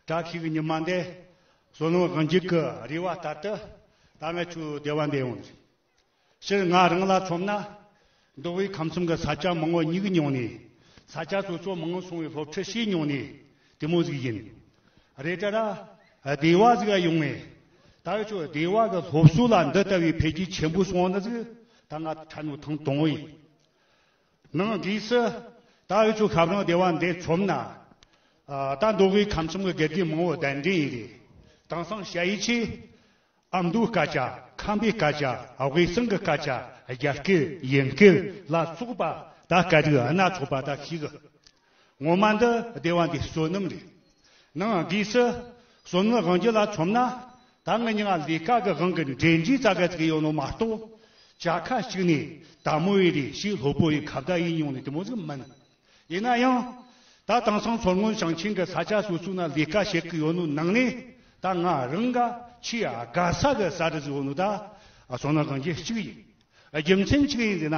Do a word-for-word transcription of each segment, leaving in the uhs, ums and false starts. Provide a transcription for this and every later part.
བཀྲ་ཤིས་ཀྱི་ཉི་མ་འདི་བསོད་ནམས་དབང་འབྱེད་ཀྱི་རེ་བ་ལྟར་དུ་ད་ང་ཆོ་སྡེ་བ་འདི་ཡོང་། སྤྱིར་ང་རང་ལ་མཚོན་ན། མདོ་དབུས་ཁམས་གསུམ་གྱི་ས་ཆ་མང་བོ་སྙེགས་མྱོང་ནས། ས་ཆ་སོ་སོ་མང་བོ་སོང་བའི་སློབ་ཁྲིད་བྱས་མྱོང་ནས་དེ་མོ་ཟིག་ཡིན། རེད་དྲ་ར། སྡེ་བ་ཟིག་ག་ཡོང་ངས། ད་ཆོ་སྡེ་བ་གི་སློབ་གསོ་ལ་འདི་ལྟ་བུའི་འཕེལ་རྒྱས་ཆེན་པོ་སོང་བ་ནི་ཟིག་ད་ང་ཕྲན་བུ་ཐེངས་དང་པོ་ཡིན། ནང་སྒོས་སུ་ད་ཆོ་ཤབ་རིང་སྡེ་བ་འདི་མཚོན་ན། ད་མདོ་དབུས་ཁམས་གསུམ་གྱི་དགེ་རྒན་མང་བོ་གདན་འདྲེན་ཡིན་རེད། དེང་སང་ཞ་ཡི་ཆོས། ཨ་མདོའི་སྐད་ཆ། ཁམས་པའི་སྐད་ཆ། དབུས་གཙང་གི་སྐད་ཆ། རྒྱ་སྐད། དབྱིན་སྐད་ལ་སོགས་པ་ད་སྐད་རིགས་སྣ་ཚོགས་པ་ད་ཤེས་གི། ངོ་མ་འདི་སྡེ་བ་འདི་བསོད་ནམས་རེད། ནང་སྒོས་སུ་བསོད་ནམས་དབང་འབྱེད་ལ་མཚོན་ན། ད་ངི་ཉི་མ་ལས་ཀ་གི་དབང་གིས་འབྲེལ་འདྲིས་ཙག་ག་ཙིག་ཡོད་ནོ་མ་གཏོགས། བཅའ་ཁ་གཅིག་ནས་དལ་མོ་ཡིན་རེད། ཞེས་སློབ་དཔོན་ཡི་ཁ་བརྡ་ཡིན་མྱོང་ནས་དེ་མོ་ཟིག་མིན། ཡིན་ན་ཡང་། ད་དེང་སང་མཚོ་སྔོན་ཞིང་ཆེན་གྱི་ས་ཆ་སོ་སོ་ན་ལས་ཀ་བྱེད་ཀྱི་ཡོད་ནོ་ནང་ནས། ད་ང་རང་ག་ཆེས་དགའ་ས་གི་ས་རུ་ཟིག་ཡོད་ནོ་ད་བསོད་ནམས་དབང་འབྱེད་གཅིག་ཡིན། རྒྱུ་མཚན་གཅིག་ཡིན་ཟེར་ན།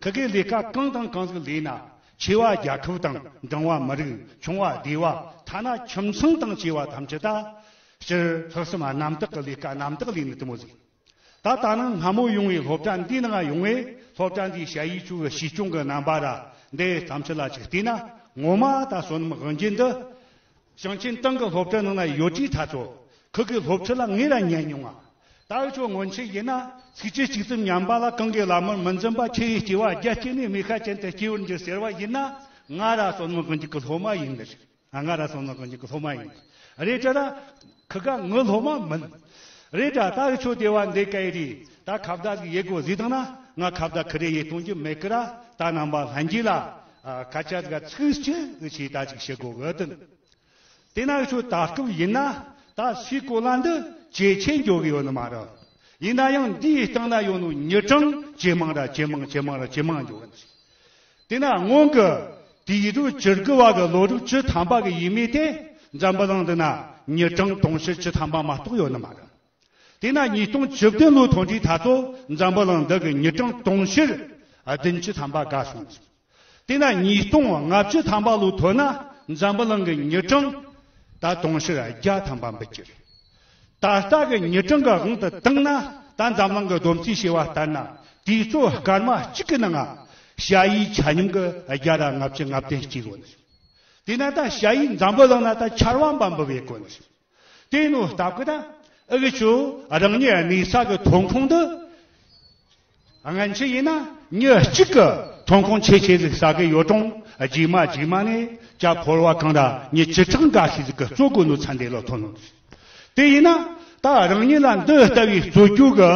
ཁི་གེ་ལས་ཀ་གང་དང་གང་ཟིག་ལས་ན། ཆེ་བ་རྒྱལ་ཁབ་དང་། འབྲིང་བ་མི་རིགས། ཆུང་བ་སྡེ་བ། ཐ་ན་ཁྱིམ་ཚང་དང་བཅས་པ་ཐམས་ཅད་ད། སྤྱིར་ལྷག་བསམ་རྣམ་དག་གི་ལས་ཀ་རྣམ་དག་ལས་ནི་དེ་མོ་ཟིག་ད་ད་ནང་སྔ་མོ་ཡོང་བའི་སློབ་གྲྭ་འདིའི་ནང་ཡོང་བས། སློབ་གྲྭ་འདིའི་ཞ་ཡི་ཆོས་ཀྱི་གཞི་སྐྱོང་གི་རྣམ་པ་ར་འདི་ཐམས་ཅད་ལ་ཅིག་བལྟས་ན། ངོ་མ་ད་བསོད་ནམས་དབང་འབྱེད་འདི། ཞིང་ཆེན་སྟེང་གི་སློབ་གྲྭ་ནང་ན་ཡོད་དུས་ཐ་ཚོ། ཁུ་གི་སློབ་ཁྲིད་ལ་ངས་ར་ཉན་མྱོང་ང་། ད་འུ་ཆོ་སྔོན་ཆད་ཡིན་ན། ཚིགས་བཅད་གཅིག་ཙམ་ཉན་པ་ལ། གང་གི་ལམ་མར་མི་འཛེམ་པ། ཁྱེད་ཡི་སྐྱེ་བ་བརྒྱ་སྐྱེས་ནས། མི་ཤ་ཅན་དུ་སྐྱེ་བར་འགྱུར་ཟེར་བ་ཡིན་ན། ང་ར་བསོད་ནམས་དབང་འབྱེད་ཀྱི་སློབ་མ་ཡིན་ནི་རེད། ང་ར་བསོད་ནམས་དབང་འབྱེད་ཀྱི་སློབ་མ་ཡིན། རེད་དྲ་ར། ཁི་ག་ངའི་སློབ་མ་མིན། རེད་དྲ་ད་འུ་ཆོ་སྡེ་བ་འདི་ག་ཡི་རེད། ད་ཁ་བརྡ་ཟིག་ཡེད་དགོས་ཟེར་བཏང་ན། ང་ཁ་བརྡ་ཁི་རེ་ཡེད་གཏོང་རྒྱུ་མེད་ཀི་ར། ད་རྣམ་པ་ལྷན་རྒྱས་ལ་སྐད་ཆ་ཟིག་ཚིག་གཅིག་ཨུ་ཆོས་ད་ཅིག་བཤད་དགོས་གི་དོན། དེ་ན་འུ་ཆོ་ད་སྐབས་ཡིན་ན། ད་སའི་གོ་ལ་འདི་ཇེ་ཆེ་འགྱོ་གི་ཡོད་ནི་མ་རེད། ཡིན་ན་ཡང་འདིའི་སྟེང་ན་ཡོད་ནོ་མྱི་གྲངས་ཇེ་མང་ར་ཇེ་མང་ཇེ་མང་ར་ཇེ་མང་འགྱོ་གི་འདུག་དེ་ན་སྔོན་གྱི་དུས་རབས་བཅུ་དགུ་བ་གི་ལོ་རབས་བཅུ་ཐམ་པ་གི་ཡས་མས་དེ། འཛམ་བུ་གླིང་འདི་ན་མྱི་གྲངས་དུང་ཕྱུར་བཅུ་ཐམ་པ་མ་གཏོགས་ཡོད་ནི་མ་རེད། དེ་ན་ཉིས་སྟོང་བཅུ་བདུན་ལོ་ཐོན་དུས་ཐ་ཚོ། འཛམ་བུ་གླིང་འདི་གི་མྱི་གྲངས་དུང་ཕྱུར་བདུན་ཅུ་ཐམ་པ་འགའ་སོང་། དེ་ན་ཉིས་སྟོང་ལྔ་བཅུ་ཐམ་པ་ལོ་ཐོན་ན། འཛམ་བུ་གླིང་གི་མྱི་གྲངས་ད་དུང་ཕྱུར་བརྒྱ་ཐམ་པ་འབུད་ཀྱི་རེད། ད་ལྟ་གི་མྱི་གྲངས་ཀྱི་དབང་དུ་བཏང་ན། ད་འཛམ་གླིང་གི་བསྡོམས་རྩིས་བྱས་པ་ལྟར་ན། དུས་ཚོད་སྐར་མ་གཅིག་གི་ནང་ང་ཞ་ཡི་ཆ་སྙོམས་ཀྱི་བརྒྱ་ར་ལྔ་བཅུ་ང་བདུན་སྐྱེ་དགོས་ནི་རེད། དེ་ན་ད་ཞ་ཡི་འཛམ་བུ་གླིང་ན་ད་ཆར་པ་འབབ་འབབ་ཡོད་དགོས་ནི་རེད། དེ་ནོ་སྟབས་ཀྱིས་ད་འུ་ཆོ་རང་ཉིད་གནས་ས་གི་ཐོན་ཁུངས་འདི། སྔན་ཆད་ཡིན་ན་མྱི་གཅིག་གི་ཐོན་ཁུངས་ཆེ་ཆེ་ཟིག་ཟ་གི་ཡོད་རུང་། རྗེས་མ་རྗེས་མ་ནས་ཇ་ཕོར་བ་གང་ར་མྱི་བཅུ་ཕྲག་འགའ་ཤས་ཟིག་གིས་རྩོད་དགོས་ནོ་ཚད་འདི་ལ་ཐོན་ནོ། དེ་ཡིན་ན་ད་རང་ཉིད་ལ་འདི་ལྟ་བུའི་རྩོད་རྒྱུ་གི་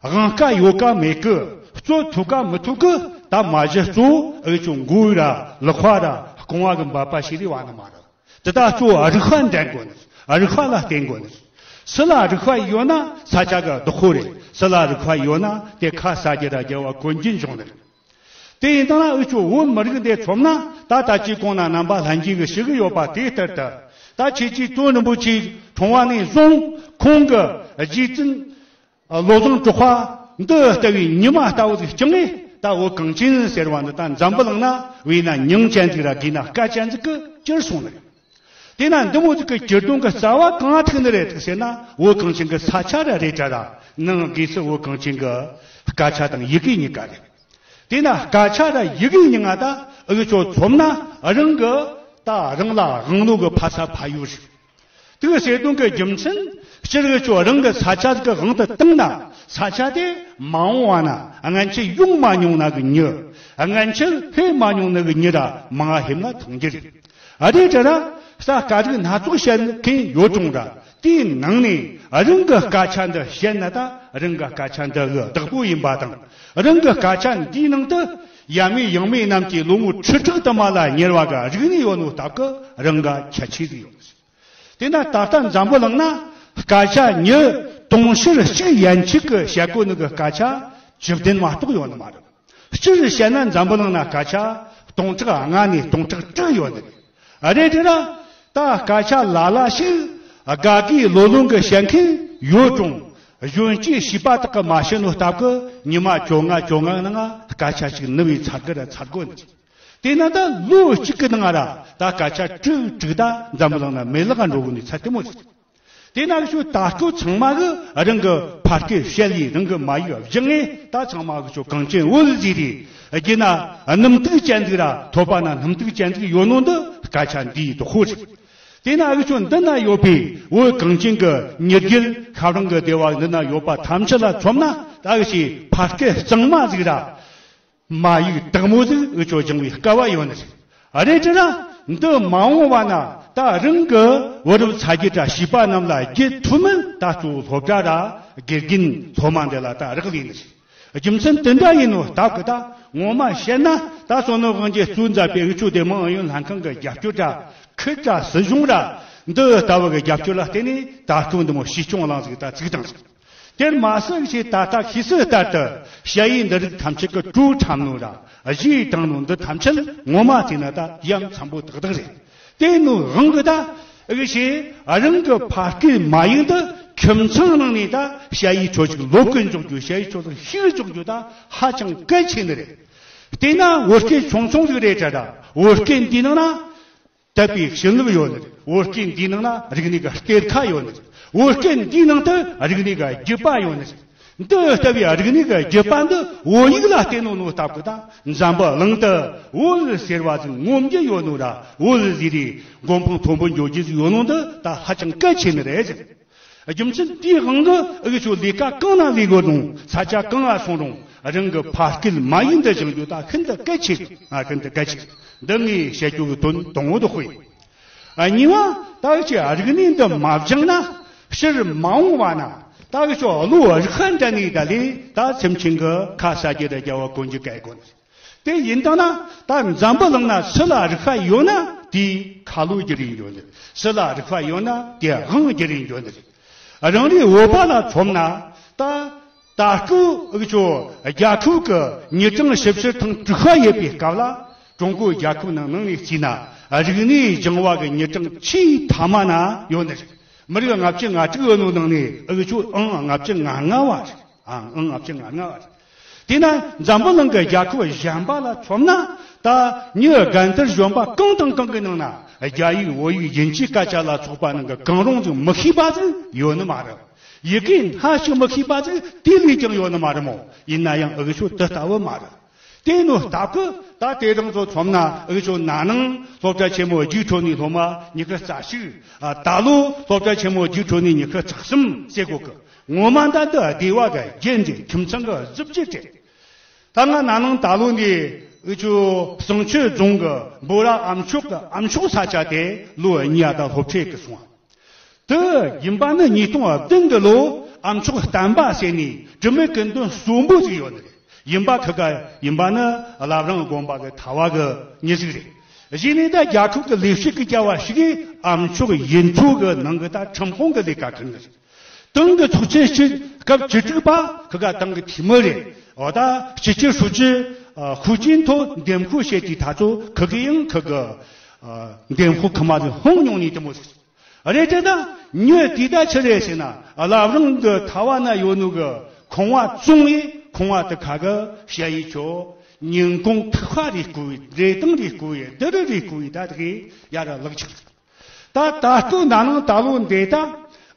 དབང་དཀའ་ཡོད་ཀ་མེད་ཀི། རྩོད་ཐུབ་ཀ་མི་ཐུབ་ཀི། ད་མ་གཞི་གཙོ་བོ་འུ་ཆོ་མགོ་བོའི་ར་ལག་པ་ར་རྐང་བ་གི་འབབ་པ་ཞིག་རེད་བ་ནི་མ་རེད། དེ་དག་གཙོ་བོ་རིག་པ་འདྲེན་དགོས་ནི། རིག་པ་ལ་བརྟེན་དགོས་ནི། སུ་ལ་རིག་པ་ཡོད་ན་ས་ཆ་གི་བདག་པོ་རེད། སུ་ལ་རིག་པ་ཡོད་ན་དེ་ཁ་ཟ་རྒྱུ་ར་རྒྱལ་བ་གོན་རྒྱུ་འབྱུང་ནི་རེད། དེ་ཡིན་དང་ན་འུ་ཆོ་བོད་མི་རིགས་འདི་མཚོན་ན། ད་ལྟ་ཅི་གོང་ན་རྣམ་པ་ལྷན་རྒྱས་ཀྱིས་ཞུ་གི་ཡོད་པ་དེ་ལྟར་དུ། ད་ཁྱེད་ཀྱིས་དོན་རིན་པོ་ཆེ་འཁྲུངས་པ་ནས་བཟུང་ཁོང་གི་རྗེ་བཙུན། བློ་བཟང་གྲགས་པ་འདི་ལྟ་བུའི་ཉི་མ་ལྟ་བུ་ཟིག་བསྐྱངས་ནས། ད་བོད་གངས་ཅན་ཟེར་བ་འདི་ད་འཛམ་བུ་གླིང་ན་བས་ན་མྱིང་ཅན་ཟིག་ར་དགོས་ན་སྐལ་ཅན་ཟིག་གི་གྱུར་སོང་ནི་རེད། དེ་ན་འདི་མོ་ཟིག་གི་གྱུར་དོན་གི་རྩ་བ་གང་ཐུག་ནི་རེད་ཟེར་ན། བོད་གངས་ཅན་གི་ས་ཆ་ར་རེད་དྲ་ར། ནང་སྒོས་སུ་བོད་གངས་ཅན་གི་སྐད་ཆ་དང་ཡི་གེ་གཉིས་ཀ་རེད། དེ་ན་སྐད་ཆ་ར་ཡི་གེ་གཉིས་ཀ་ད་འུ་ཆོ་མཚོན་ན་རང་གི་ད་རང་ལ་དབང་ལུགས་གི་ཕ་ས་ཕ་ཡུལ་རེད། དེ་གི་ཟེར་དོན་གི་རྒྱུ་མཚན། སྤྱིར་འུ་ཆོ་རང་གི་ས་ཆ་ཟིག་གི་དབང་དུ་བཏང་ན། ས་ཆ་དེ་མ་འོངས་པ་ན་སྔན་ཆད་ཡོང་མ་མྱོང་ན་གི་མྱི། སྔན་ཆད་ཕེབས་མ་མྱོང་ན་གི་མྱི་ར་མང་ང་ཧེ་མ་མཐོང་རྒྱུ་རེད། ཨ་རེ་དྲ་ར། ས་སྐད་རིགས་སྣ་ཚོགས་བཤད་མཁན་ཡོད་ཀྱང་ར། དེའི་ནང་ནས་རང་གི་སྐད་ཆ་འདི་བཤད་ན་ད་རང་གི་སྐད་ཆ་འདི་གི་བདག་པོ་ཡིན་པ་དང་། རང་གི་སྐད་ཆ་འདིའི་ནང་དུ་ཡབ་མེས་ཡུམ་མེས་རྣམས་ཀྱི་ལོ་ངོ་ཁྲི་ཕྲག་དུ་མ་ལ་ཉར་བ་གི་རིག་གནས་ཡོད་ནོ་སྟབས་ཀྱིས་རང་གི་ཁྱད་ཆོས་ཟིག་ཡོད། དེ་ན་ད་ལྟ་འཛམ་བུ་གླིང་ན་སྐད་ཆ་མྱི་དུང་ཕྱུར་གཅིག་ཡན་ཆད་ཀྱིས་བཤད་གོ་ནི་གི་སྐད་ཆ་བཅུ་བདུན་མ་གཏོགས་ཡོད་ནི་མ་རེད། སྤྱིར་བཤད་ན་འཛམ་བུ་གླིང་ན་སྐད་ཆ་སྟོང་ཕྲག་ལྔ་ནས་སྟོང་ཕྲག་དྲུག་ཡོད་ནི་རེད། རེད་དེ་ན་ད་སྐད་ཆ་ལ་ལ་ཞིག་དགའ་གི་ལོ་ལོན་གི་བཤད་མཁན་ཡོད་ཀྱང་། གཞོན་སྐྱེས་བྱིས་པ་དག་གིས་མ་བཤད་ནོ་སྟབས་ཀྱིས་ཉི་མ་བཅོ་ལྔ་བཅོ་ལྔ་ནང་སྐད་ཆ་ཞིག་ནུབ་བས་ཚར་གི་ར་ཚར་གོ་ནི། དེས་ན་ད་ལོ་གཅིག་གི་ནང་ར་ད་སྐད་ཆ་དྲུག་དྲུག་ད་འཛམ་བུ་གླིང་ན་མེད་ལག་འགྲོ་གི་ནི་ཚད་དེ་མོ་ཟིག་དེས་ན་ཁྱོད་ད་སྐོ་ཚང་མ་གི་རང་གི་ཕ་སྐད་བཤད་ཡིན། རང་གི་མ་ཡིག་སྦྱང་ངེ་ད་ཚང་མ་གི་ཁྱོད་གངས་ཅན་བོད་ཟེར་རེད། རྒྱུ་ན་སྣུམ་ཐིག་ཅན་ཟིག་ར་ཐོད་པ་ན་སྣུམ་ཐིག་ཅན་ཟིག་ཡོད་ནོ་འདི་སྐད་ཆ་འདིའི་དོ་ཁོ་རེད། དེས་ན་ཨུ་ཆོ་འདི་ན་ཡོད་པའི་བོད་གངས་ཅན་གི་མྱི་རྒྱུད་ཁ་རང་གི་སྡེ་བ་འདི་ན་ཡོད་པ་ཐམས་ཅད་ལ་མཚོན་ན་ད་ཨུ་ཆོའི་ཕ་སྐད་གཙང་མ་ཟིག་ར། མ་ཡིག་དག་མོ་ཟིག་ཨུ་ཆོ་སྦྱང་བའི་སྐལ་བ་ཡོད་ནི་རེད། རེད་དྲ་ན་འདི་མ་འོངས་བ་ན་ད་རང་གི་བུ་རབས་ཚ་རྒྱུད་ར་བྱིས་པ་རྣམས་ལ་རྒྱུད་ཐུན་མིན་ད་གཙོ་བོ་སློབ་གྲྭ་ར་དགེ་རྒན་སློབ་མ་འདི་ལ་ད་རག་ལས་ནི་རེད། རྒྱུ་མཚན་དེ་འདྲ་ཡིན་ནོ་སྟབས་ཀྱིས་ད་ངོ་མ་བཤད་ན་ད་བསོད་ནམས་དབང་རྒྱལ་གཙོས་མཛད་པའི་ཨུ་ཆོ་སྡེ་དམངས་ཨུ་ཡོན་ལྷན་ཁང་གི་རྒྱབ་སྐྱོར་དྲ་ཁུལ་དྲ་སྲིད་གཞུང་ར་འདི་ལྟ་བུ་གི་རྒྱབ་སྐྱོར་ལ་བརྟེན་ནས་ད་སྐབས་འདི་མོ་ཞི་སྐྱོང་གླིང་ཟིག་ད་བཙུགས་བཏང་ཟིག་དེར་མ་ཟད་ཞེས་ད་ལྟ་ཤེས་གསལ་ལྟར་དུ་ཞ་ཡི་འདི་རིགས་ཐམས་ཅད་ཀྱི་གྲོས་འཁྲབ་ནོ་ར་གཞས་བཏང་ནོ་འདི་ཐམས་ཅད་ངོ་མ་བལྟས་ན་ད་ཡ་མཚན་པོ་ཏག་ཏག་རེད། དེ་ནོ་དབང་གི་ད་ཨི་ཞེས་རང་གི་ཕ་སྐད་མ་ཡིག་འདི་ཁྱིམ་ཚང་ནང་ནས་ད་ཞ་ཡི་ཁྱོད་ཅིག་ལོབས་གི་འཇོག་རྒྱུ། ཞ་ཡི་ཁྱོད་ཅིག་ཤེས་གི་འཇོག་རྒྱུ་ད་ཧ་ཅང་གལ་ཆེ་ནི་རེད། དེས་ན་བོད་སྐད་ཆུང་ཆུང་ཟིག་རེད་དྲ་ད་བོད་སྐད་འདིའི་ནང་ན་དད་པའི་བྱིན་རླབས་ཡོད་ནི་རེད། བོད་སྐད་འདིའི་ནང་ན་རིག་གནས་ཀྱི་གཏེར་ཁ་ཡོད་ནི་རེད། བོད་སྐད་འདིའི་ནང་དུ་རིག་གནས་ཀྱི་རྒྱུད་པ་ཡོད་ནི་རེད། འདི་ལྟ་བུའི་རིག་གནས་ཀྱི་རྒྱུད་པ་འདི་བོད་ཡིག་ལ་བརྟེན་ནོ་ནོ་སྟབས་ཀྱིས་ད་འཛམ་བུ་གླིང་དུ་བོད་ཟེར་བ་ཟིག་ངོམ་རྒྱུ་ཡོད་ནོ་ར་བོད་ཟེར་རེ་མགོ་འཕང་མཐོན་པོ་འགྱོ་རྒྱུ་ཟིག་ཡོད་ནོ་འདི་ད་ཧ་ཅང་གལ་ཆེ་ནི་རེད་ཟེར། རྒྱུ་མཚན་དེའི་དབང་གིས་ཨུ་ཆོ་ལས་ཀ་གང་ན་ལས་དགོས་རུང་ས་ཆ་གང་ང་སོང་རུང་རང་གི་ཕ་སྐད་མ་ཡིག་འདི་སྦྱང་རྒྱུ་ད་ཤིན་ཏུ་གལ་ཆེ། ཨ་ཤིན་ཏུ་གལ་ཆེ། འདི་ངས་བཤད་རྒྱུ་གི་དོན་དང་པོ་དེ་དཔེ། ཨ་གཉིས་པ་ད་ཨུ་ཆོའི་རིག་གནས་འདི་མ་སྦྱངས་ན་ཕྱིར་མ་འོངས་བ་ན་ད་ཨུ་ཆོ་བློ་རིག་པ་འདྲ་ནས་ད་ལས་ད་སེམས་ཅན་གི་ཁ་ཟ་རྒྱུ་ར་རྒྱ་བ་གོན་རྒྱུ་གལ་དགོས་ནི། དེ་ཡིན་དང་ན་ད་འཛམ་བུ་གླིང་ན་སུ་ལ་རིག་པ་ཡོད་ན་དེའི་ཁ་ལོ་བསྒྱུར་ཡིན་འགྱོ་ནི། སུ་ལ་རིག་པ་ཡོད་ན་དེའི་དབང་བསྒྱུར་ཡིན་འགྱོ་ནི། རང་རེའི་བོད་པ་ལ་མཚོན་ན་ད་ད་སྐུ་ཨུ་ཆོ་རྒྱལ་ཁབ་ཀྱི་མྱི་གྲངས་བཞི་བཅུ་དང་དྲུག་པ་ཡོད་པའི་སྐབས་ལ་ཀྲུང་གོའི་རྒྱལ་ཁབ་ནང་ནང་ནས་བརྩིས་ན་རིག་གནས་སྦྱང་བ་གི་མྱི་གྲངས་ཆེས་མཐའ་མ་ན་ཡོད་ནི་རེད། མི་རིགས་ལྔ་བཅུ་ང་དྲུག་ཡོད་ནོ་ནང་ནས་ཨུ་ཆོ་ཨང་ལྔ་བཅུ་ང་ལྔ་བ་རེད། ཨང་ལྔ་བཅུ་ང་ལྔ་བ་རེད། དེས་ན་འཛམ་བུ་གླིང་གི་རྒྱལ་ཁབ་གཞན་པ་ལ་མཚོན་ན་ད་མྱི་རྒན་དར་གཞོན་པ་གང་དང་གང་གི་ནང་ན་རྒྱ་ཡིག་བོད་ཡིག་དབྱིན་ཇིའི་སྐད་ཆ་ལ་སོགས་པ་ནང་གི་གང་རུང་ཅིག་མི་ཤེས་པ་ཟིག་ཡོད་ནི་མ་རེད། ཡི་གེ་སྣ་ཞིག་མི་ཤེས་པ་ཟིག་དེ་ལས་ཀྱང་ཡོད་ནི་མ་རེད་མོ། ཡིན་ན་ཡང་ཨུ་ཆོ་དེ་ལྟ་བུ་མ་རེད། དེ་ནོ་སྟབས་ཀྱིས་ད་དེ་རིང་ཚོ་མཚོན་ན་ཨུ་ཆོ་ན་ནིང་སློབ་གྲྭ་ཆེན་མོ་རྒྱུགས་འཕྲོད་ནི་སློབ་མ་ཉི་ཤུ་རྩ་གཅིག་ཨ་ད་ལོ་སློབ་གྲྭ་ཆེན་མོ་རྒྱུགས་འཕྲོད་ནི་ཉི་ཤུ་རྩ་གསུམ་ཟེར་གོ་གི། ངོ་མ་ད་འདི་སྡེ་བ་གི་རྒྱན་རེད། ཁྱིམ་ཚང་གི་གཟི་བརྗིད་རེད། ད་ང་ན་ནིང་ད་ལོ་འདི་ཨུ་ཆོ་བསང་ཆུ་རྫོང་གི་འབོ་ར་ཨ་མཆོག་གི་ཨ་མཆོག་ས་ཆ་དེ་ལོ་གཉིས་ད་སློབ་ཁྲིད་གི་སོང་བ། དེ་ཡིན་པ་ནི་ཉིས་སྟོང་བདུན་གི་ལོ་ཨ་མཆོག་བསྟན་པ་ཟེར་ནས་དྲི་མེད་ཀུན་ལྡན་གསོན་པོ་ཟིག་ཡོད་ནི་རེད། ཡིན་པ་ཁི་ག་ཡིན་པ་ནི་བླ་བྲང་དགོན་པ་གི་ཐ་བ་གི་མྱི་ཟིག་རེད། གཞི་ནས་ད་རྒྱལ་ཁབ་ཀྱི་ལས་བྱེད་ཀྱི་སྐྱ་བ་ཞིག་གིས་ཨ་མཆོག་ཡིད་འཕྲོག་གི་ནང་གི་ད་ཁྲིམས་དཔོན་གྱི་ལས་ཀ་ཁུར་ནི་རེད། ཏང་གི་ཚོགས་ཆེན་ཞིག་སྐབས་བཅུ་དྲུག་པ་ཁི་ག་ཏང་གི་འཐུས་མི་རེད། འོ་ད་སྤྱི་ཁྱབ་ཧྲུའུ་ཅི་ཧུའུ་ཅིན་ཐོ་འདེམས་བསྐོ་བྱེད་དུས་ད་ཚོ་ཁི་གི་ཡང་ཁི་གི་འདེམས་བསྐོ་ཁི་མ་ཟིག་ཧོང་མྱོང་ནས་དེ་མོ་ཟིག་རེད་དྲ་ད་ཉོས་དེ་ད་ཆི་རེད་ཟེར་ན་བླ་བྲང་གི་ཐ་བ་ན་ཡོད་ནོ་གི་ཁང་བ་བཙོང་བའི་ཁང་བ་དེ་ཁ་གི་ཞ་ཡི་ཆོ་ཉིན་གུང་ཐིག་ཁ་རེ་བསྐོལ་བའི་འབྲས་དང་རེ་བསྐོལ་བའི་ལྡི་རི་རེ་བསྐོལ་བའི་ད་དེ་གི་ཡ་ར་ལག་ཆགས། ད་ད་ལྟོ་ན་ནིང་ད་ལོ་འདི་ད་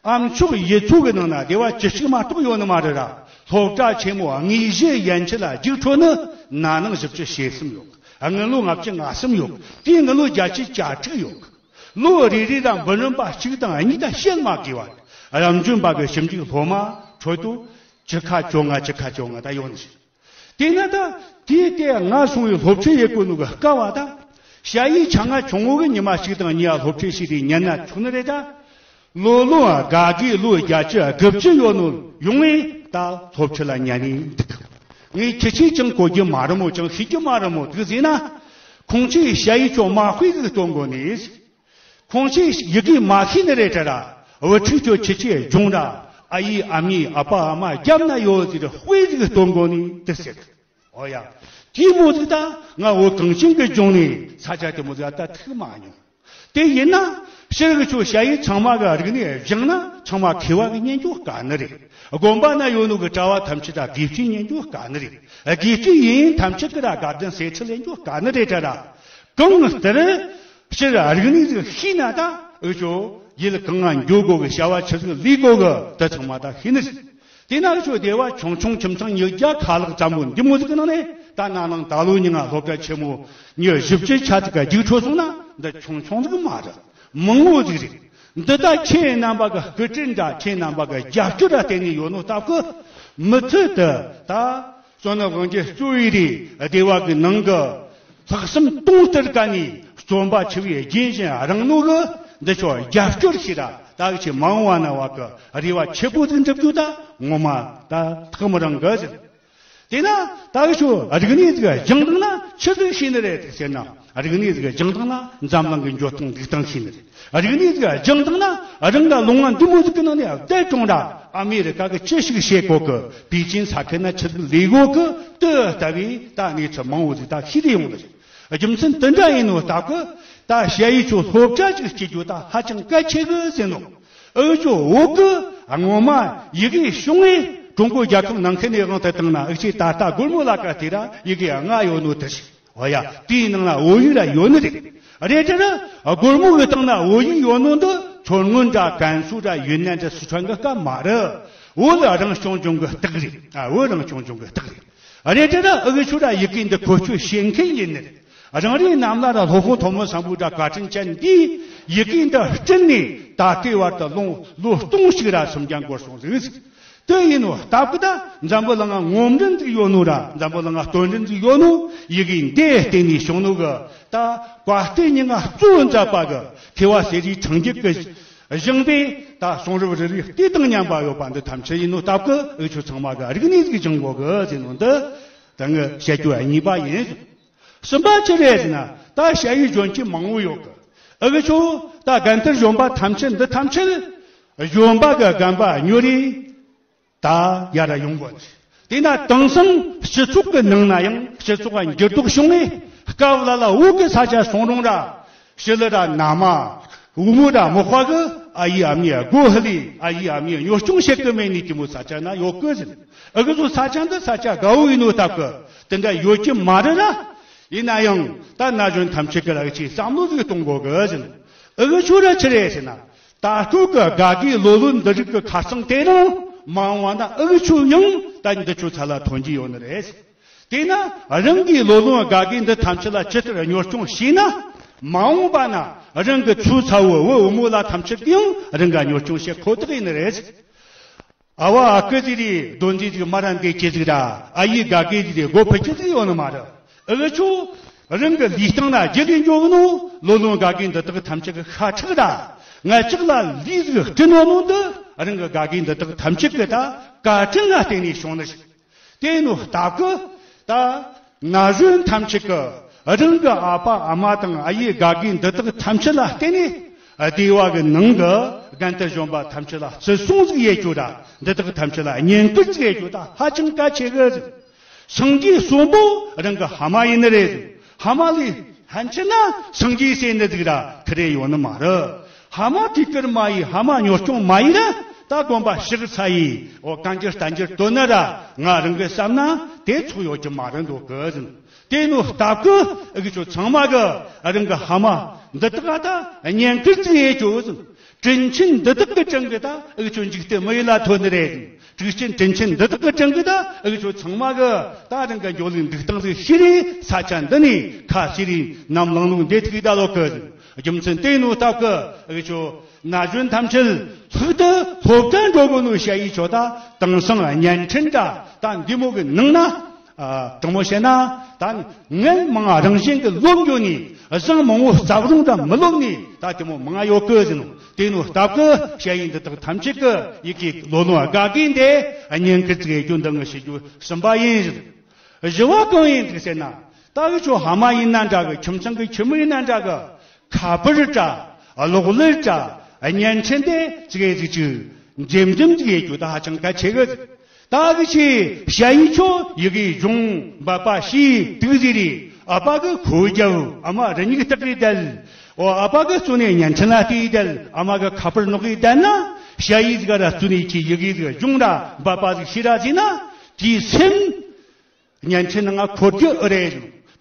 ཨ་མཆོག་ཡིད་འཕྲོག་གི་ནང་ན་སྡེ་བ་བཅུ་གཅིག་མ་གཏོགས་ཡོད་ནི་མ་རེད་ར། སློབ་གྲྭ་ཆེན་མོ་དངོས་གཞི་ཡན་ཆད་ལ་རྒྱུགས་འཕྲོད་ནི་ན་ནིང་བཞི་བཅུ་ཞེ་གསུམ་ཡོད། དངུལ་ལོ་ལྔ་བཅུ་ང་གསུམ་ཡོད། དེའི་དངུལ་ལོ་བརྒྱད་ཅུ་གྱ་དྲུག་ཡོད། ལོ་རེ་རེ་ལ་འབུམ་རམས་པ་གཅིག་དང་གཉིས་དང་བཤད་མ་དགོས་པ། རབ་འབྱམས་པ་གི་ཞིབ་འཇུག་སློབ་མ་འཕྲོད་དུ་བཅུ་ཁ་བཅོ་ལྔ་བཅུ་ཁ་བཅོ་ལྔ་ད་ཡོད་ནི་ཞིག་དེས་ན་ད་དེའི་དེ་ང་སོང་བའི་སློབ་ཁྲིད་ཡེད་དགོས་ནོ་གི་སྐབས་བ་ད། ཞ་ཡི་ཆ་ང་ཆུང་ངུ་གི་ཉི་མ་གཅིག་དང་གཉིས་ཡ་སློབ་ཁྲིད་བྱས་ཏེ་ཉན་ན་ཆོག་ནི་རེད་ད། ལོ་ལོ་དགའ་དགའི་ལོ་བརྒྱད་ཅུ་དགུ་བཅུ་ཡོད་ནོ་ཡོང་ངས་ད་སློབ་ཁྲིད་ལ་ཉན་ནས་འདུག་ངས་ཁྱི་ཆོས་ཅང་གོ་རྒྱུ་མ་རེད་མོ། ཅང་ཤེས་རྒྱུ་མ་རེད་མོ། དེ་ཟེར་ན་ཁོང་ཚོས་ཞ་ཡི་ཆོ་མ་དཔེ་ཟིག་སྟོན་དགོས་ནི། ཁོང་ཚོས་ཡི་གེ་མ་ཤེས་ནི་རེད་དྲ་ར། བུ་ཕྲུག་ཚོ་ཁྱི་ཆོའི་སྦྱོང་ར། ཨ་ཡེ་ཨ་མྱེས་ཨ་ཕ་ཨ་མ་རྒྱབ་ན་ཡོད་ཟེར་དཔེ་ཟིག་སྟོན་དགོས་ནི་དེ་ཟེར། ཨོ་ཡ། དེ་མོ་ཟིག་ད་ང་བོད་གངས་ཅན་གྱི་ལྗོངས་ནས་ས་ཆ་དེ་མོ་ཟིག་ད་ཐུག་མ་མྱོང་། དེ་ཡིན་ན་ཕྱིར་གི་ཆོ་ཞ་ཡི་ཚང་མ་གི་རིག་གནས་སྦྱངས་ན་ཚང་མ་མཁས་པ་གི་ཉན་རྒྱུ་དཀའ་ནི་རེད། དགོན་པ་ན་ཡོད་ནོ་གི་གྲྭ་བ་ཐམས་ཅད་ད་དགེ་བཤེས་ཉན་རྒྱུ་དཀའ་ནི་རེད། དགེ་བཤེས་ཡིན་ཐམས་ཅད་གི་ར་དགའ་ལྡན་ཟས་ཁྲི་ལེན་རྒྱུ་དཀའ་ནི་རེད་དྲ་ར། གང་ལྟར་སྤྱིར་རིག་གནས་ཟིག་ཤེས་ན་ད་འུ་ཆོ་ཡུལ་གང་ང་འགྱོ་དགོ་གི། བྱ་བ་ཆི་ཟིག་ལས་དགོ་གི། དེ་ཚང་མ་ད་ཤེས་ནི་རེད། དེ་ན་འུ་ཆོ་སྡེ་བ་ཆུང་ཆུང་ཁྱིམ་ཚང་ཉིས་བརྒྱ་ཁ་ལྷག་ཙམ་པོ་འདི་མོ་ཟིག་གི་ནང་ནས་ད་ན་ནིང་ད་ལོ་ཉིན་ང་སློབ་གྲྭ་ཆེན་མོ་ཉི་བཞི་བཅུ་ཆ་ཟིག་ག་རྒྱུགས་འཕྲོད་སོང་ན་འདི་ཆུང་ཆུང་ཟིག་མ་རེད། མང་བོ་ཟིག་རེད། འདི་ད་ཁྱེད་རྣམ་པ་གི་སྐུ་དྲིན་འདྲ། ཁྱེད་རྣམ་པ་གི་རྒྱབ་སྐྱོར་ར་བརྟེན་ནས་ཡོད་ནོ་སྟབས་གི་མུ་མཐུད་དུ་ད་བསོད་ནམས་དབང་ཆེན་གཙོས་པའི་རེད། སྡེ་བ་གི་ནང་གི་ལྷག་བསམ་དུང་ལྟར་དཀར་ནས་བརྩོན་པ་ཆེ་བའི་རྒྱན་བཞིན་རང་ནོ་གི་འདི་ཆོ་རྒྱབ་སྐྱོར་ཞིག་ར། ད་གི་ཆེ་མང་བ་ན་བ་གི་རེ་བ་ཆེ་པོ་ཟིག་འགྲུབ་རྒྱུ་ད་ངོ་མ་ད་ཐག་མི་རིང་གི་ཟེར། དེས་ན་ད་གི་ཆོ་རིག་གནས་ཟིག་སྦྱང་བཏང་ན་ཆི་ཟིག་ཤེས་ནི་རེད་ཟེར་ན། རིག་གནས་ཟིག་སྦྱང་བཏང་ན་འཛམ་གླིང་གི་འགྱོ་སྟངས་འདུག་སྟངས་ཤེས་ནི་རེད། རིག་གནས་ཟིག་སྦྱང་བཏང་ན་རང་གི་ལུང་བ་འདི་མོ་ཟིག་གི་ནང་ནས་བསྡད་གྲོང་ར། ཨ་མེ་རི་ཀ་གི་ཅི་ཞིག་བྱེད་གོ་གི། པེ་ཅིན་ས་ཁུལ་ན་ཆི་ཟིག་ལས་གོ་གི། དེ་ལྟ་བུའི་ད་གནས་ཚུལ་མང་བོ་ཟིག་ད་ཤེས་དེ་ཡོང་ནི་རེད། རྒྱུ་མཚན་དེ་འདྲ་ཡིན་ནོ་སྟབས་གི་ད་ཞ་ཡི་ཆོ་སློབ་གྲྭ་ཅིག་སྐྱེལ་རྒྱུ་ད་ཧ་ཅང་གལ་ཆེ་གི་ཟེར་ནོ། འུ་ཆོ་བོད་གི་ངོ་མ་ཡི་གེ་སྦྱོང་བས་ཀྲུང་གོ་རྒྱལ་ཁབ་ནང་ཁུལ་ནས་དབང་དུ་བཏང་ན་འུ་ཆོས་ད་ལྟ་སྒོར་མོ་ལ་ཀ་དེ་ར་ཡི་གེ་ལྔ་ཡོད་ནོ་དེ་ཞིག་འོ་ཡ། དེའི་ནང་ལ་བོད་ཡིག་ར་ཡོད་ནི་རེད། རེད་དེ་ར་སྒོར་མོ་གི་སྟེང་ན་བོད་ཡིག་ཡོད་ནོ་འདི་མཚོ་སྔོན་ར་ཀན་སུའུ་ར་ཡུན་ནན་ར་སི་ཁྲོན་གི་སྐབས་མ་རེད། བོད་རང་སྐྱོང་ལྗོངས་གི་རྟགས་རེད། ཨ། བོད་རང་སྐྱོང་ལྗོངས་གི་རྟགས་རེད། རེད་དེ་ར་འུ་ཆོ་ར་ཡི་གེ་འདི་བཀོལ་སྤྱོད་བྱེད་མཁན་ཡིན་ནི་རེད། རང་རེའི་རྣམས་ལ་ར་སློབ་དཔོན་ཐོན་མི་སམ་བྷོ་ཊ་བཀའ་དྲིན་ཅན་འདིས་ཡི་གེ་འདི་བསྐྲུན་ནས་ད་ལྟའི་བར་དུ་ལོ་ལོ་སྟོང་ཞིག་ར་སུམ་རྒྱ་འགོར་སོང་ཟིག་དེ་ཡིན་ནོ་སྟབས་གི་ད་འཛམ་བུ་གླིང་ང་ངོམ་རིན་ཟིག་ཡོད་ནོ་ར་འཛམ་བུ་གླིང་ང་སྟོན་རིན་ཟིག་ཡོད་ནོ་ཡི་གེ་འདི་བརྟེན་ནས་བྱུང་ནོ་གི། ད་བཀའ་བསྟན་སྙིང་ག་གཙོ་བོ་མཛད་པ་གི་ཐེ་བ་གསེར་རིའི་འཕྲེང་རྒྱུད་གི་བཞེངས་པས་ད་གསུང་རབ་རེ་རེ་ལྟས་དང་མཉམ་པ་ཡོད་པ་འདི་ཐམས་ཅད་ཡིན་ནོ་སྟབས་གི་འུ་ཆོ་ཚང་མ་གི་རིག་གནས་ཟིག་སྦྱང་དགོ་གི་ཟེར་ནོ་འདི་ད་ངས་བཤད་རྒྱུ་གཉིས་པ་ཡིན། གསུམ་པ་ཅི་རེད་ཟེར་ན་ད་ཞ་ཡི་གཞོན་སྐྱེས་མང་བོ་ཡོད་གི། འུ་ཆོ་ད་རྒན་དར་གཞོན་པ་ཐམས་ཅད་འདི་ཐམས་ཅད་གཞོན་པ་གི་རྒན་པ་ཉོ་རེ་ད་ཡར་ར་ཡོང་དགོས་ནི། དེས་ན་དེང་སང་སྤྱི་ཚོགས་ཀྱི་ནང་ན་ཡང་སྤྱི་ཚོགས་ལ་འགྱུར་ལྡོག་བྱུང་ནས་སྐབས་ལ་ལ་བོད་ཀྱི་ས་ཆ་སོང་རུང་ར་ཞི་ལི་ར་ན་མ་བུ་མོ་ར་མོ་ཁ་གི་ཨ་ཡེ་ཨ་མྱེས་སྒོ་ཧི་ལི་ཨ་ཡེ་ཨ་མྱེས་གཉོར་སྐྱོང་བྱེད་གི་མེད་ནི་དེ་མོ་ས་ཆ་ན་ཡོད་གི་ཟེར། ཨ་གི་ཚོ་ས་ཆ་འདི་ས་ཆ་དགའ་བོ་ཡིན་ནོ་སྟབས་གི་དེ་འདྲ་ཡོད་ཀྱི་མ་རེད་ར། ཡིན་ན་ཡང་ད་ན་གཞོན་ཐམས་ཅད་ཀྱི་ར་ཅིག་བསམ་བློ་ཟིག་གཏོང་དགོས་གི་ཟེར། ཨ་གི་ཚོ་ར་ཆི་རེད་ཟེར་ན། ད་ལྟོ་གི་དགའ་དགའི་ལོ་ལོན་འདི་རིགས་ཀྱི་ཁ་རྩང་དེ་རིང་མ་འོངས་པ་ན་ཨ་གི་ཚོ་ཡང་ད་འདི་ཚོ་ཚ་ལ་ཐོན་གྱི་ཡོད་ནི་རེད། དེས་ན་རང་གི་ལོ་ལོན་དགའ་དགའི་འདི་ཐམས་ཅད་ལ་ཇི་ལྟར་གཉོར་སྐྱོང་བྱས་ན་མ་འོངས་པ་ན་རང་གི་ཚོའི་ཚ་བོ་བུ་བུ་མོ་ལ་ཐམས་ཅད་ཀྱིས་ཡང་རང་ག་གཉོར་སྐྱོང་བྱེད་ཁོ་ཐག་ཡིན་ནི་རེད། ཨ་བ་ཨ་ཁུ་ཟིག་རེད་སྡོད་འཛིན་ཟིག་མ་ར་འདེད་ཀྱི་ཟིག་ར་ཨ་ཡེ་དགའ་དགའི་ཟིག་རེད་སྒོ་ཕུད་ཀྱི་ཟིག་ཡོད་ནི་མ་རེད། ཨ་གི་ཚོ་རང་གི་ལུས་སྟེང་ན་རྒྱུ་ལས་འགྱོ་གི་ནོ་ལོ་ལོན་དགའ་དགའི་འདི་དག་ཐམས་ཅད་ཀྱི་ཤ་ཁྲག་ར་ང་ཅག་ལ་ལུས་ཟིག་སྤྲིན་ནོ་ནོ་འདི་རང་གི་དགའ་དགའི་འདི་དག་ཐམས་ཅད་ཀྱི་ད་བཀའ་དྲིན་ལ་བརྟེན་ནས་བྱུང་ནི་ཞིག་དེ་ནོ་སྟབས་ཀྱིས་ད་ན་གཞོན་ཐམས་ཅད་ཀྱིས་རང་གི་ཨ་ཕ་ཨ་མ་དང་ཨ་ཡེ་དགའ་དགའི་འདི་དག་ཐམས་ཅད་ལ་བརྟེན་ནས་སྡེ་བ་གི་ནང་གི་རྒན་དར་གཞོན་པ་ཐམས་ཅད་ལ་བརྩི་སྲུང་ཟིག་ཡེད་རྒྱུ་ར་འདི་དག་ཐམས་ཅད་ལ་བསྙེན་བཀུར་ཟིག་ཡེད་རྒྱུ་ད་ཧ་ཅང་གལ་ཆེ་གི་ཟིག་སངས་རྒྱས་གསོན་པོ་རང་གི་ཕ་མ་ཡིན་ནི་རེད། ཕ་མ་ལས་ཕན་ཆད་ན་སངས་རྒྱས་ཟེར་ནི་ཟིག་ར་ཁི་རེ་ཡོད་ནི་མ་རེད། ཕ་མ་ཐུགས་ཁུར་མ་ཡེད་ཕ་མ་གཉོར་སྐྱོང་མ་ཡེད་ན་ད་དགོན་པ་ཕྱག་འཚལ་ཡེ་འོ་བཀའ་འགྱུར་བསྟན་འགྱུར་འདོན་ན་ར་ང་རང་གི་བསམ་ན་དེ་ཚོགས་ཡོད་ཀྱི་མ་རེད་འདུག་གི་ཟིན། དེ་ནོ་སྟབས་ཀྱིས་ཨ་གི་ཚོ་ཚང་མ་གི་རང་གི་ཕ་མ་འདི་དག་ད་བསྙེན་བཀུར་ཟིག་ཡེད་རྒྱུ་ཟིན། དྲིན་ཆེན་འདི་དག་གི་དྲིན་གིས་ད་ཨ་གི་ཚོ་འཇིག་རྟེན་མི་ཡུལ་ལ་ཐོན་ནི་རེད། དྲིན་ཆེན་དྲིན་ཆེན་འདི་དག་གི་དྲིན་གིས་ད་ཨ་གི་ཚོ་ཚང་མ་གི་ད་རང་གི་འགྱོ་ལུགས་འདུག་སྟངས་ཟིག་ཤེས་རེ་ས་ཆ་འདི་ནས་ཁ་ཤས་རེ་ནམ་ལངས་ལུགས་འདི་ཐུག་ད་ལོ་གི་རྒྱུ་མཚན་དེ་ནོ་སྟབས་ཀྱིས་ཨ་གི་ཚོ་ན་གཞོན་ཐམས་ཅད་ལྷག་ཏུ་སློབ་གྲྭ་འགྲོ་དགོས་ནོ་ཞ་ཡི་ཚོ་ད་དེང་སང་བརྙན་འཕྲིན་འདྲ་ད་འདི་མོ་གི་ནང་ན། ཨ། དྲང་མོ་བཤད་ན་ད་ངན་མང་རང་བཞིན་གྱི་ལོབས་འགྱོ་ནས་བཟང་མང་བོ་རྩབ་རུང་འདྲ་མི་ལོབས་ནས་ད་དེ་མོ་མང་ཡོད་གི་ཟེར་ནོ། དེ་ནོ་སྟབས་ཀྱིས་ཞ་ཡི་འདི་དག་ཐམས་ཅད་ཀྱི་ཡི་གེ་ལོ་ལོན་དགའ་དགའི་འདི་བསྙེན་བཀུར་ཟིག་ཡེད་རྒྱུ་འདི་ངས་ཞུ་རྒྱུ་གསུམ་པ་ཡིན་ཟེར། བཞི་བ་གང་ཡིན་ཟིག་ཟེར་ན་ད་འུ་ཆོ་ཕ་མ་ཡིན་ན་འདྲ་གི་ཁྱིམ་ཚང་གི་ཁྱིམ་མི་ཡིན་ན་འདྲ་གི་ཁ་པར་འདྲ་གློག་ཀླད་འདྲ་བརྙན་འཕྲིན་དེ་ཟིག་ཡེད་ཟིག་ཅིག་འཛེམ་འཛེམ་ཟིག་ཡེད་རྒྱུ་ད་ཧ་ཅང་གལ་ཆེ་གི་ཟིག་ད་གི་ཆེ་ཞ་ཡི་ཚོ་ཡི་གེ་སྦྱོང་འབད་པ་བྱས་དུས་ཟིག་རེད། ཨ་ཕ་གི་ཁོ་རྒྱབ་ཨ་མ་རི་ཉིག་སྟག་གིས་བསྡད། འོ་ཨ་ཕ་གི་གཙོ་ནས་བརྙན་འཕྲིན་ལ་བལྟས་བསྡད། ཨ་མ་གི་ཁ་པར་ནོག་གིས་བསྡད་ན་ཞ་ཡི་ཟིག་ར་གཙོ་ནས་ཁྱི་ཡི་གེ་ཟིག་སྦྱོང་ར་འབད་པ་ཟིག་བྱས་ར་ཟིན་ན་དེའི་སེམས། བརྙན་འཕྲིན་ནང་ང་འཁོར་རྒྱུ་ཨེ་རེད།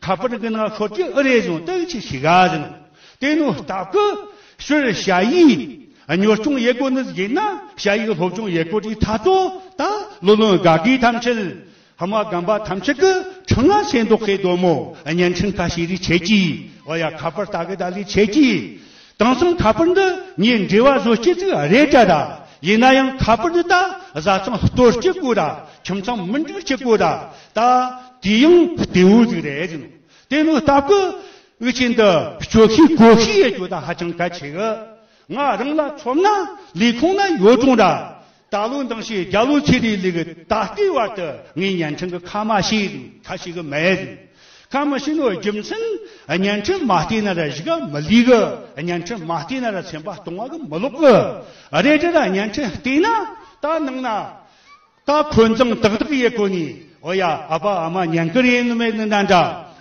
ཁ་པར་གི་ནང་ཤོད་ཀྱི་ཨེ་རེད་ཟེར་ནོ་དེ་ཅིག་ཤེས་ག་ཟེར་ནོ། དེ་ནོ་སྟབས་ཀྱིས་ཕྱིར་ཞ་ཡིས་གཉོར་སྐྱོང་ཡེ་གོ་ནི་ཡིན་ན་ཞ་ཡིས་སློབ་སྦྱོང་ཡེ་གོ་དེའི་ཐ་ཚོ་ད་ལོ་ལོན་དགའ་གི་ཐམས་ཅད། ཧ་མ་རྒན་པ་ཐམས་ཅད་ཀྱི་ཁྲི་ང་སེ་མདོག་ཁའི་སྡོད་མོ་བརྙན་འཕྲིན་ཁ་ཤས་རིགས་ཆེ་གི། ཨོ་ཡ་ཁ་པར་ལྟ་གི་ད་ལི་ཆེ་གི། དེང་སང་ཁ་པར་འདི་ངས་འབྲེལ་བ་བཟོ་སྤྱད་ཅིག་རེད་དྲ་ར། ཡིན་ན་ཡང་ཁ་པར་འདི་ད་བཟའ་ཚང་གཏོར་སྤྱད་གོ་ར། ཁྱིམ་ཚང་མི་འགྲིག་སྤྱད་གོ་ར། ད་དེ་ཡང་བདེ་བོ་ཟིག་རེད་ཟེར་ནོ། དེ་ནོ་སྟབས་ཀྱིས་འུ་ཆེན་འདི་སྤྱོད་ཤེས་གོ་ཤེས་ཡེ་རྒྱུ་ད་ཧ་ཅང་གལ་ཆེ་གི། ང་རང་ལ་མཚོན་ན་ལས་ཁུངས་ན་ཡོད་རུང་ར། ད་ལོ་འདང་ཞེས་རྒྱ་ལོ་ཚེ་རིང་ལགས་ཀྱི་ད་ལྟའི་བར་དུ་ངས་བརྙན་འཕྲིན་གྱི་ཁ་མ་ཤེས་ཁ་ཤེས་གི་མེད། ཁ་མ་ཤེས་ནོ་རྒྱུ་མཚན་བརྙན་འཕྲིན་མ་བལྟས་ན་ར་གཞུག་ག་མི་ལུས་གི། བརྙན་འཕྲིན་མ་བལྟས་ན་ར་སེམས་པ་སྟོང་བ་གི་མི་ལོག་གི། རེད་དྲ་ར་བརྙན་འཕྲིན་བལྟས་ན་ད་ནང་ན། ད་འཁོན་འཛིང་ཏག་ཏག་ཡེ་གོ་ནི། ཨོ་ཡ་ཨ་ཕ་ཨ་མ་ཉན་གི་རེད་ནི་མེད་ནི་ན་འདྲ།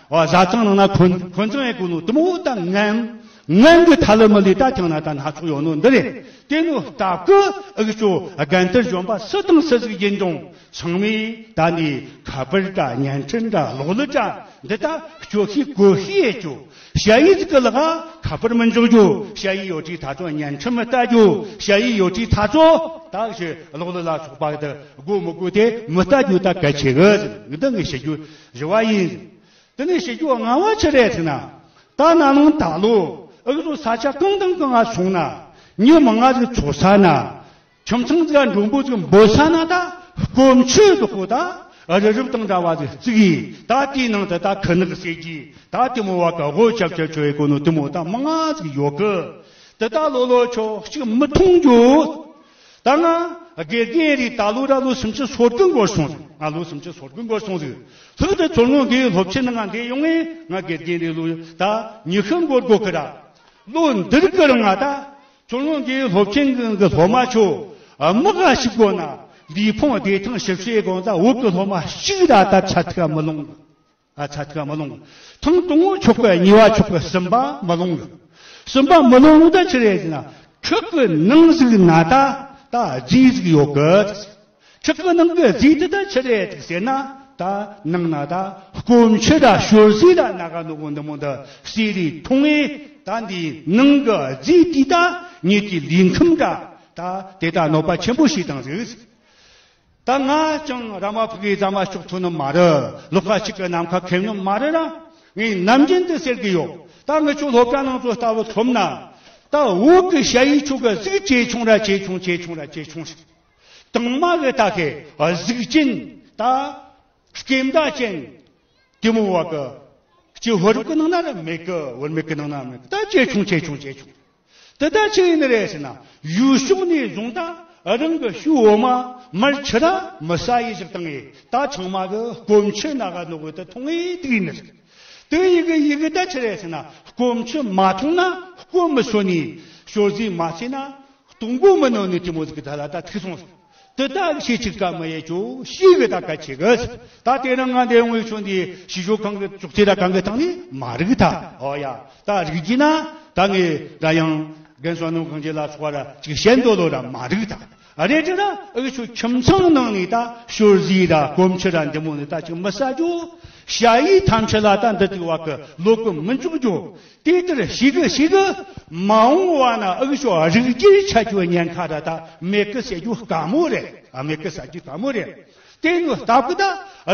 ཨོ་བཟའ་ཚང་ནང་ན་འཁོན་འཁོན་འཛིང་ཡེ་གོ་ནོ་དུ་མོ་ད་ངན་ངན་གི་ཐ་ལི་མི་ལི་ད་ཐང་ན་ད་སྣ་ཚོགས་ཡོད་ནོ་འདི་རེད། དེ་ནོ་སྟབས་ཀྱིས་ཨུ་ཅོ་རྒན་དར་གཞོན་པ་སུ་དང་སུ་ཟིག་ཡིན་ཀྱང་ཚང་མས་ད་ནི་ཁ་པར་འདྲ་བརྙན་འཕྲིན་འདྲ་གློག་ཀླད་འདྲ་འདི་ད་སྤྱོད་ཤེས་གོ་ཤེས་ཡེ་རྒྱུ། ཞ་ཡིས་ཟིག་གི་ལག་ཁ་པར་མི་འཇོག་རྒྱུ། ཞ་ཡིས་ཡོད་དུས་ཐ་ཚོ་བརྙན་འཕྲིན་མི་ལྟ་རྒྱུ། ཞ་ཡིས་ཡོད་དུས་ཐ་ཚོ་ད་ཞེ་གློག་ཀླད་ལ་སོགས་པ་དེ་དགོས་མི་དགོས་དེ་མི་ལྟ་རྒྱུ་ད་གལ་ཆེ་གི། འདི་ངས་བཤད་རྒྱུ་བཞི་བ་ཡིན། དེ་ནས་བཤད་རྒྱུ་ལྔ་བ་ཆི་རེད་ཟེར་ན། ད་ན་ནིང་ད་ལོ་ཨུ་ཚོ་ས་ཆ་གང་དང་གང་ང་སོང་ན་མྱི་མང་ང་ཟིག་ཚོགས་ས་ན། ཁྱིམ་ཚང་ཟིག་མགྲོན་པོ་ཟིག་འབོད་ས་ན་ད་སྐོམ་ཆུ་དུ་ཁོ་ད་རི་རབ་དང་འདྲ་བ་ཟིག་བརྩིགས་ཡིས་ད་དེའི་ནང་དུ་ད་ཁུ་ནག་ཟེར་གྱིས་ད་དེ་མོ་བ་ག་སྒོ་ཆབ་ཆབ་ཆོ་ཡི་གོ་ནོ་དེ་མོ་ད་མང་ང་ཟིག་ཡོད་གི། དེ་ད་ལོ་ལོ་ཆོ་གཅིག་མི་མཐོང་རྒྱུ། ད་ང་དགེ་རྒན་རེད། ད་ལོ་ར་ལོ་སུམ་ཅུ་སོ་དགུ་འགོར་སོང་ཟིག་ང་ལོ་སུམ་ཅུ་སོ་དགུ་འགོར་སོང་ཟིག་ལྷག་ཏུ་མཚོ་སྔོན་དགེ་སློབ་ཆེན་ནང་ང་འདི་ཡོང་ངས་ང་དགེ་རྒན་རེད། ལོ་ད་ཉི་ཤུ་འགོར་དགོ་གི་ར། ལོ་འདིར་གི་རིང་ང་ད་མཚོ་སྔོན་གྱི་སློབ་ཆེན་གྱི་གི་སློབ་མ་ཆོ་དམག་ག་ཞིག་དགོ་ན་ལུས་ཕུང་བདེ་ཐང་ཞིབ་བཤེར་དགོ་ད་བོད་གི་སློབ་མ་གཅིག་ར་ད་ཚད་ཐིག་མི་ལོངས་གི། ཨ་ཚད་ཐིག་མི་ལོངས་གི། ཐེངས་དང་པོ་ཆོག་གི། གཉིས་པ་ཆོག་གི། གསུམ་པ་མི་ལོངས་གི། གསུམ་པ་མི་ལོངས་ནོ་ད་ཆི་རེད་ཟེར་ན་ཁྲག་གི་ནང་ཟིག་ན་ད་ད་རྫས་ཟིག་ཡོད་གི། ཁྲག་གི་ནང་གི་རྫས་དེ་ད་ཆི་རེད་ཟེར་ན་ད་ནང་ན་ད་སྐོམ་ཆུ་ར་ཞོར་ཟས་ར་ན་ག་ནོ་གོ་འདི་མོ་འདི་ཟས་རེ་འཐུང་ངེ་ད་འདི་ནང་གི་རྫས་དེ་ད་ཉིད་ཀྱི་ལུས་ཁམས་ར་ད་དེ་ད་གནོད་པ་ཆེན་པོ་བྱེད་དང་ཟིག་ད་ང་ཅང་ར་མ་ཕུག་གི་རྫ་མ་ལྕོགས་ཐུབ་ནི་མ་རེད། ལོགས་ཀ་གཅིག་གི་ནམ་མཁའ་ཁེབས་ནི་མ་རེད་ར། ངས་ནམ་རྒྱུན་དུ་ཟེར་གི་ཡོད། ད་ངི་ཆོ་སློབ་གྲྭ་ནང་དུ་ལྟ་བུ་ཐོབ་ན། ད་བོད་གི་ཞ་ཡིས་ཆོ་གི་གཟུགས་ཇེ་ཆུང་ར་ཇེ་ཆུང་ཇེ་ཆུང་ར་ཇེ་ཆུང་ཞིག་དང་མ་གི་ད་གི་གཟུགས་ཅན་ད་སྐེམ་ད་ཅན། དེ་མོ་བ་གི་སྐྱེ་བོ་རིགས་གི་ནང་ན་ར་མེད་གི། བུད་མེད་གི་ནང་ན་མེད་གི། ད་ཇེ་ཆུང་ཇེ་ཆུང་ཇེ་ཆུང་། དེ་ད་ཆི་ཡིན་ནི་རེད་ཟེར་ན་ཡུལ་ཕྱོགས་ནས་བཟུང་ད་རང་གི་ཤུ་འོ་མ་མར་ཆུ་ར་མི་ཟ་ཡི་ཞིག་བཏང་ངེ་ད་ཚང་མ་གི་སྐོམ་ཆུ་ན་ག་ནོ་གི་ད་འཐུང་ངེ་དུག་ཡིན་ནི་རེད། དེ་ཡི་གི་ཡི་གི་ད་ཆི་རེད་ཟེར་ན་སྐོམ་ཆུ་མ་འཐུང་ན་སྐོམ་མི་སོ་ནི་ཞོར་ཟས་མ་ཟོས་ན། གཏོང་སྒོ་མི་ནོར་ནི་དེ་མོ་ཟིག་གི་ད་ལ་ད་ཐུག་སོང་ཟིག་དེ་ད་ཤེས་ཅིག་ཀ་མི་ཡེ་ཅོ་ཤེས་གི་ད་ག་ཆེ་གི་ཟིག་ད་དེ་རིང་ང་འདི་ཡོང་བའི་ཆོ་འདི་ཤི་ཤོ་གང་གི་ཅོག་ཙེ་ར་གང་གི་སྟེང་ནས་མ་རིག་ད། ཨོ་ཡ། ད་རིག་གི་ན་ད་ངས་ད་ཡང་རྒན་བསོད་ནམས་གང་ཅི་ལ་སོགས་ར་ཅིག་བཤད་འདོད་ལོ་ར་མ་རིག་ད། ཨ་རེ་དེ་ད་ཨུ་ཆོ་ཁྱིམ་ཚང་ནང་ནས་ད་ཞོར་ཟས་ར་སྐོམ་ཆུ་ར་འདི་མོ་ནས་ད་ཅིག་མི་ཟ་རྒྱུ། ཞ་ཡིས་ཐམས་ཅད་ལ་ད་འདི་ཅིག་བ་གི་ལོ་གི་མི་འཇུག་རྒྱུ། དེ་ལྟར་ཞིག་གི་ཞིག་གི་མ་འོངས་བ་ན་ཨུ་ཆོ་རིགས་རྒྱུད་ཆ་རྒྱུ་ཉེན་ཁ་ར་ད་མེད་གི་ཟེར་རྒྱུ་དཀའ་མོ་རེད། ཨ་མེད་གི་ཟེར་རྒྱུ་དཀའ་མོ་རེད། དེ་ནི་སྟབས་གི་ད་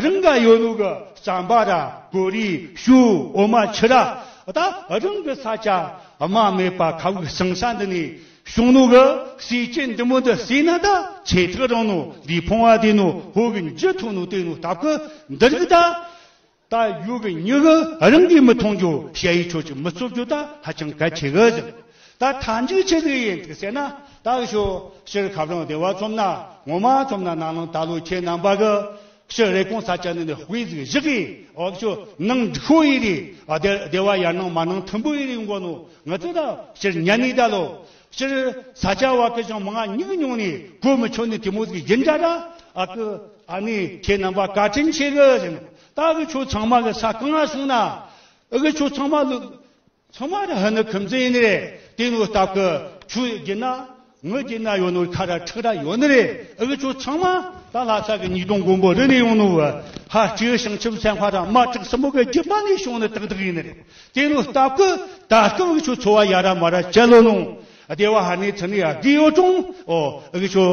རང་ག་ཡོད་ནོ་གི་རྩམ་པ་ར་གོ་རེ་ཤུ་འོ་མ་ཆུ་ར་ད་རང་གི་ས་ཆ་དམའ་མེད་པ་ཁ་བུག་སང་ས་འདི་ནས་བྱུང་ནོ་གི་ཟས་ཅན་འདི་མོ་འདི་ཟོས་ན་ད་ཚེ་ཐག་རིང་ནོ་ལུས་ཕུང་བ་བདེ་ནོ་ཕོ་གི་འཇུ་ཐུབ་ནོ་དེ་ནོ་སྟབས་གི་འདིར་གི་ད། ད་ཡུལ་གི་མྱི་གི་རང་གིས་མི་མཐོང་རྒྱུ་ཞ་ཡིས་ཆོ་ཅིག་མི་རྩོད་རྒྱུ་ད་ཧ་ཅང་གལ་ཆེ་གི་ཟེར། ད་མཐའ་མཇུག་ཆི་ཟིག་ཡིན་ཟེར་ན་ད་གི་ཤོ་སྤྱིར་ཁ་བྱང་སྡེ་བ་ཚོམ་ན་ངོ་མ་ཚོམ་ན་ན་ལུང་ད་ལོ་ཁྱེད་རྣམ་པ་གི་སྤྱིར་རེ་སྐོང་ས་ཆ་ནི་ནི་དཔེ་ཟིག་བཞག་གི་འོག་ཤོ་ནང་འགྲིག་ཤོ་ཡི་རེད། ཨ་སྡེ་སྡེ་བ་ཡར་ནང་མར་ནང་མཐུན་པོ་ཡི་རེད་འགོ་ནོ་ང་ཚོ་ད་སྤྱིར་ཉན་ནི་ད་ལོ། སྤྱིར་ས་ཆ་བ་གི་ཅང་མང་ང་ཉིག་ཉུང་ནི་གོ་མི་ཆོད་ནི་དེ་མོ་ཟིག་ཡིན་འདྲ་ད། ཨ་ཀི་ཨ་ནི་ཁྱེད་རྣམ་པ་བཀའ་དྲིན་ཆེ་གི་ཟེར་ནོ། ད་གི་ཆོ་ཚང་མ་གི་ས་གང་ང་སོང་ན། ཨ་གི་ཆོ་ཚང་མ་ལུ་ཚང་མ་ར་ཧ་ནི་ཁུམ་ཙེ་ཡིན་ནི་རེད། དེ་ནོ་སྟབས་གི་ཆུ་རྒྱུན་ན་ངུ་རྒྱུན་ན་ཡོད་ནོ་ཁ་ར་ཁྲག་ར་ཡོད་ནི་རེད། ཨ་གི་ཆོ་ཚང་མ་ ད་ལྷ་ས་གི་ཉིས་སྟོང་མགོན་པོ་རི་ནས་ཡོང་ནོ་བ། ཧ་སྤྲེའུ་བྱང་ཆུབ་སེམས་དཔའ་དང་མ་དྲུག་གསུམ་པོ་གི་རྒྱུད་པ་ནས་བྱུང་ནི་ཏག་ཏག་ཡིན་ནི་རེད། དེ་ནོ་སྟབས་ཀི་ད་སྐབས་འུ་ཆོ་འཚོ་བ་ཡ་ར་མ་ར་བཅད་ལོ་ནོ། སྡེ་བ་ཧ་ནི་ཚུ་ནི་ཡ་དགེ་ཡོད་ཀྱང་། ཨོ་འུ་ཆོ་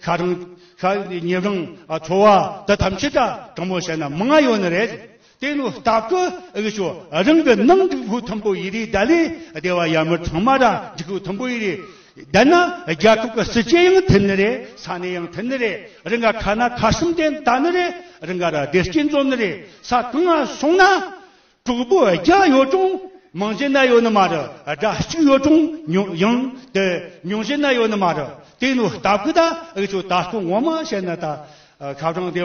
ཤ་རང་ཤ་ཉེ་རང་འཚོ་བ་ད་ཐམས་ཅད་ད་དྲང་མོ་བཤད་ན་མང་ང་ཡོད་ནི་རེད། དེ་ནོ་སྟབས་ཀི་འུ་ཆོ་རང་གི་ནང་འགྲིག་ཁུལ་མཐུན་པོ་ཡི་རེད། ད་ལས་སྡེ་བ་ཡ་མི་ཚང་མ་ར་འགྲིག་ཁུལ་མཐུན་པོ་ཡི་རེད། ད་ན་རྒྱལ་ཁབ་ཀྱི་སྲིད་ཇུས་ཡང་མཐུན་ནི་རེད། ས་གནས་ཡང་མཐུན་ནི་རེད། རང་ག་ཁ་ན་ཁ་གསུམ་དེ་ད་ནི་རེད། རང་ག་ར་བདེ་སྐྱིད་འཛོམས་ནི་རེད། ས་གང་ང་སོང་ན་གྲོགས་པོ་བརྒྱ་ཡོད་ཀྱང་མང་ཟེར་ན་ཡོད་ནི་མ་རེད། དགྲ་གཅིག་ཡོད་ཀྱང་ཉུང་ཡང་དེ་ཉུང་ཟེར་ན་ཡོད་ནི་མ་རེད། དེ་ནོ་སྟབས་ཀི་ད་འུ་ཆོ་ད་སྐུ་ངོ་མ་བཤད་ན་ད་ཁ་བྱང་དེ།